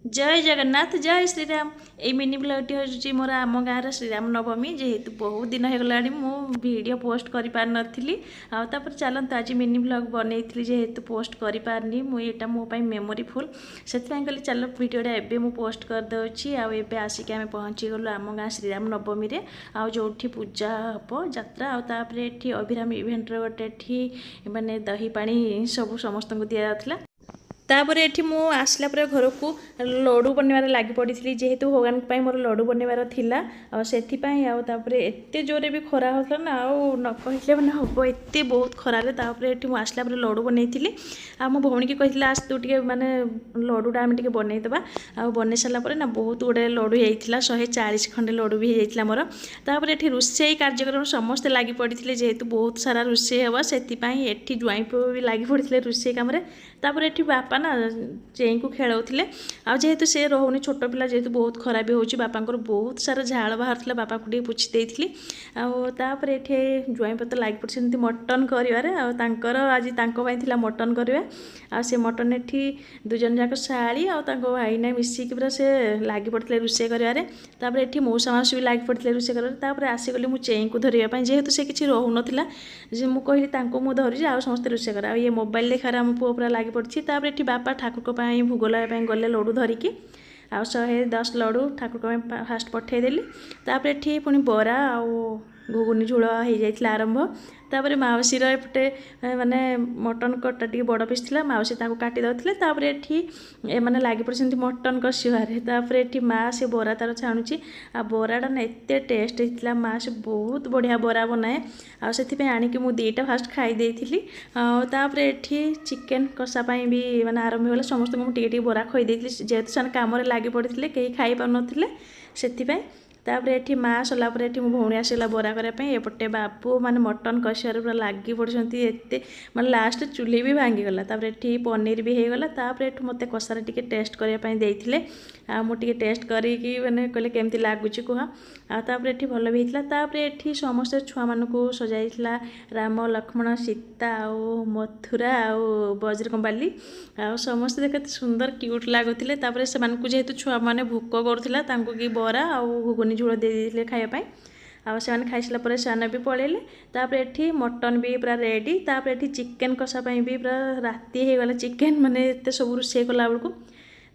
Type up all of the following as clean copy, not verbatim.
ଜୟ ଜଗନ୍ନାଥ, ଜୟ ଶ୍ରୀରାମ। ଏଇ ମିନି ବ୍ଲଗ୍ଟି ହେଉଛି ମୋର ଆମ ଗାଁର ଶ୍ରୀରାମ ନବମୀ। ଯେହେତୁ ବହୁତ ଦିନ ହେଇଗଲାଣି ମୁଁ ଭିଡ଼ିଓ ପୋଷ୍ଟ କରିପାରିନଥିଲି, ଆଉ ତାପରେ ଚାଲନ୍ତୁ ଆଜି ମିନି ବ୍ଲଗ୍ ବନେଇଥିଲି। ଯେହେତୁ ପୋଷ୍ଟ କରିପାରିନି ମୁଁ, ଏଇଟା ମୋ ପାଇଁ ମେମୋରି ଫୁଲ୍, ସେଥିପାଇଁ କହିଲି ଚାଲ ଭିଡ଼ିଓଟା ଏବେ ମୁଁ ପୋଷ୍ଟ କରିଦେଉଛି। ଆଉ ଏବେ ଆସିକି ଆମେ ପହଞ୍ଚିଗଲୁ ଆମ ଗାଁ ଶ୍ରୀରାମ ନବମୀରେ, ଆଉ ଯେଉଁଠି ପୂଜା ହେବ, ଯାତ୍ରା। ଆଉ ତାପରେ ଏଠି ଅଭିରାମ ଇଭେଣ୍ଟର ଗୋଟେ ଏଠି ମାନେ ଦହି ପାଣି ସବୁ ସମସ୍ତଙ୍କୁ ଦିଆଯାଉଥିଲା। ତାପରେ ଏଠି ମୁଁ ଆସିଲା ପରେ ଘରକୁ ଲଡ଼ୁ ବନେଇବାରେ ଲାଗି ପଡ଼ିଥିଲି, ଯେହେତୁ ଭଗବାନଙ୍କ ପାଇଁ ମୋର ଲଡ଼ୁ ବନେଇବାର ଥିଲା, ଆଉ ସେଥିପାଇଁ। ଆଉ ତାପରେ ଏତେ ଜୋରରେ ବି ଖରା ହେଉଥିଲା ନା, ଆଉ ନ କହିଲେ ମାନେ ହେବ, ଏତେ ବହୁତ ଖରାରେ। ତାପରେ ଏଠି ମୁଁ ଆସିଲା ପରେ ଲଡ଼ୁ ବନେଇଥିଲି, ଆଉ ମୋ ଭଉଣୀକି କହିଥିଲି, ଆସ ତୁ ଟିକେ ମାନେ ଲଡ଼ୁଟା ଆମେ ଟିକେ ବନେଇଦେବା। ଆଉ ବନେଇ ସାରିଲା ପରେ ନା ବହୁତ ଗୁଡ଼ାଏ ଲଡ଼ୁ ହେଇଥିଲା, 140 ଖଣ୍ଡେ ଲଡ଼ୁ ବି ହେଇଯାଇଥିଲା ମୋର। ତାପରେ ଏଠି ରୋଷେଇ କାର୍ଯ୍ୟକ୍ରମ ସମସ୍ତେ ଲାଗି ପଡ଼ିଥିଲେ, ଯେହେତୁ ବହୁତ ସାରା ରୋଷେଇ ହେବ, ସେଥିପାଇଁ ଏଠି ଜ୍ୱାଇଁ ପୁଅ ବି ଲାଗି ପଡ଼ିଥିଲେ ରୋଷେଇ କାମରେ। ତାପରେ ଏଠି ବାପା ନା ଚେଇଁକୁ ଖେଳାଉଥିଲେ, ଆଉ ଯେହେତୁ ସେ ରହୁନି ଛୋଟ ପିଲା, ଯେହେତୁ ବହୁତ ଖରାପ ହେଉଛି, ବାପାଙ୍କର ବହୁତ ସାରା ଝାଳ ବାହାରୁଥିଲା, ବାପାଙ୍କୁ ଟିକେ ପୋଛି ଦେଇଥିଲି। ଆଉ ତାପରେ ଏଠି ଜ୍ୱାଇଁ ପତ୍ର ଲାଗି ପଡ଼ିଛନ୍ତି ମଟନ୍ କରିବାରେ, ଆଉ ତାଙ୍କର ଆଜି ତାଙ୍କ ପାଇଁ ଥିଲା ମଟନ୍ କରିବା। ଆଉ ସେ ମଟନ୍ ଏଠି ଦୁଇଜଣ ଯାକ ଶାଳୀ ଆଉ ତାଙ୍କ ଭାଇନା ମିଶିକି ପୁରା ସେ ଲାଗି ପଡ଼ିଥିଲେ ରୋଷେଇ କରିବାରେ। ତାପରେ ଏଠି ମଉସା ମାଉସୀ ବି ଲାଗି ପଡ଼ିଥିଲେ ରୋଷେଇ କରିବାରେ। ତାପରେ ଆସିଗଲି ମୁଁ ଚେଇଁକୁ ଧରିବା ପାଇଁ, ଯେହେତୁ ସେ କିଛି ରହୁନଥିଲା, ଯେ ମୁଁ କହିଲି ତାଙ୍କୁ ମୁଁ ଧରିଛି, ଆଉ ସମସ୍ତେ ରୋଷେଇ କର। ଆଉ ଇଏ ମୋବାଇଲ ଦେଖିବାରେ ଆମ ପୁଅ ପୁରା ଲାଗି ପଡ଼ିଛି। ତାପରେ ଏଠି ବାପା ଠାକୁରଙ୍କ ପାଇଁ ଭୋଗ ଲଗାଇବା ପାଇଁ ଗଲେ ଲଡ଼ୁ ଧରିକି, ଆଉ 110 ଲଡ଼ୁ ଠାକୁରଙ୍କ ପାଇଁ ଫାଷ୍ଟ ପଠେଇଦେଲି। ତାପରେ ଏଠି ପୁଣି ବରା ଆଉ ଘୁଗୁନି ଝୋଳ ହେଇଯାଇଥିଲା ଆରମ୍ଭ। ତାପରେ ମାଉସୀର ଏପଟେ ମାନେ ମଟନ୍ କଟା ଟିକେ ବଡ଼ ପିସ୍ ଥିଲା, ମାଉସୀ ତାକୁ କାଟି ଦେଉଥିଲେ। ତାପରେ ଏଠି ଏମାନେ ଲାଗି ପଡ଼ିଛନ୍ତି ମଟନ୍ କଷିବାରେ। ତାପରେ ଏଠି ମା ସେ ବରା ତାର ଛାଣୁଛି, ଆଉ ବରାଟା ନା ଏତେ ଟେଷ୍ଟ ହେଇଥିଲା। ମା ସେ ବହୁତ ବଢ଼ିଆ ବରା ବନାଏ, ଆଉ ସେଥିପାଇଁ ଆଣିକି ମୁଁ ଦୁଇଟା ଫାଷ୍ଟ ଖାଇ ଦେଇଥିଲି। ଆଉ ତାପରେ ଏଠି ଚିକେନ୍ କଷା ପାଇଁ ବି ମାନେ ଆରମ୍ଭ ହେଇଗଲା। ସମସ୍ତଙ୍କୁ ମୁଁ ଟିକେ ଟିକେ ବରା ଖୋଇ ଦେଇଥିଲି, ଯେହେତୁ ସେମାନେ କାମରେ ଲାଗି ପଡ଼ିଥିଲେ, କେହି ଖାଇପାରୁନଥିଲେ ସେଥିପାଇଁ। ତାପରେ ଏଠି ମା ସରିଲା ପରେ ଏଠି ମୋ ଭଉଣୀ ଆସିଗଲା ବରା କରିବା ପାଇଁ। ଏପଟେ ବାବୁ ମାନେ ମଟନ୍ କଷିବାରେ ପୁରା ଲାଗି ପଡ଼ିଛନ୍ତି ଏତେ, ମାନେ ଲାଷ୍ଟ ଚୁଲି ବି ଭାଙ୍ଗିଗଲା। ତାପରେ ଏଠି ପନିର ବି ହେଇଗଲା। ତାପରେ ଏଠୁ ମୋତେ କଷାରେ ଟିକେ ଟେଷ୍ଟ କରିବା ପାଇଁ ଦେଇଥିଲେ, ଆଉ ମୁଁ ଟିକେ ଟେଷ୍ଟ କରିକି ମାନେ କହିଲେ କେମିତି ଲାଗୁଛି କୁହ। ଆଉ ତାପରେ ଏଠି ଭଲ ବି ହେଇଥିଲା। ତାପରେ ଏଠି ସମସ୍ତେ ଛୁଆମାନଙ୍କୁ ସଜାଇଥିଲା ରାମ, ଲକ୍ଷ୍ମଣ, ସୀତା ଆଉ ମଥୁରା ଆଉ ବଜ୍ରଙ୍ଗବାଲି, ଆଉ ସମସ୍ତେ କେତେ ସୁନ୍ଦର କ୍ୟୁଟ୍ ଲାଗୁଥିଲେ। ତାପରେ ସେମାନଙ୍କୁ ଯେହେତୁ ଛୁଆମାନେ ଭୋକ କରୁଥିଲା, ତାଙ୍କୁ କି ବରା ଆଉ ଘୁଗୁନି ଝୋଳ ଦେଇ ଦେଇଥିଲେ ଖାଇବା ପାଇଁ, ଆଉ ସେମାନେ ଖାଇସାରିଲା ପରେ ସେମାନେ ବି ପଳେଇଲେ। ତାପରେ ଏଠି ମଟନ୍ ବି ପୁରା ରେଡ଼ି। ତାପରେ ଏଠି ଚିକେନ୍ କଷା ପାଇଁ ବି ପୁରା ରାତି ହେଇଗଲା, ଚିକେନ୍ ମାନେ ଏତେ ସବୁ ରୋଷେଇ କଲା ବେଳକୁ।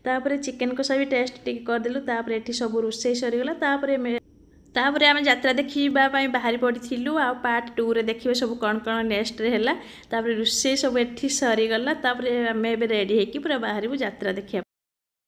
ତାପରେ ଚିକେନ୍ କଷା ବି ଟେଷ୍ଟ ଟିକେ କରିଦେଲୁ। ତାପରେ ଏଠି ସବୁ ରୋଷେଇ ସରିଗଲା। ତାପରେ ଆମେ ଯାତ୍ରା ଦେଖିବା ପାଇଁ ବାହାରି ପଡ଼ିଥିଲୁ, ଆଉ ପାର୍ଟ 2ରେ ଦେଖିବେ ସବୁ କ'ଣ କ'ଣ ନେକ୍ସଟରେ ହେଲା। ତାପରେ ରୋଷେଇ ସବୁ ଏଠି ସରିଗଲା। ତାପରେ ଆମେ ଏବେ ରେଡ଼ି ହେଇକି ପୁରା ବାହାରିବୁ ଯାତ୍ରା ଦେଖିବା।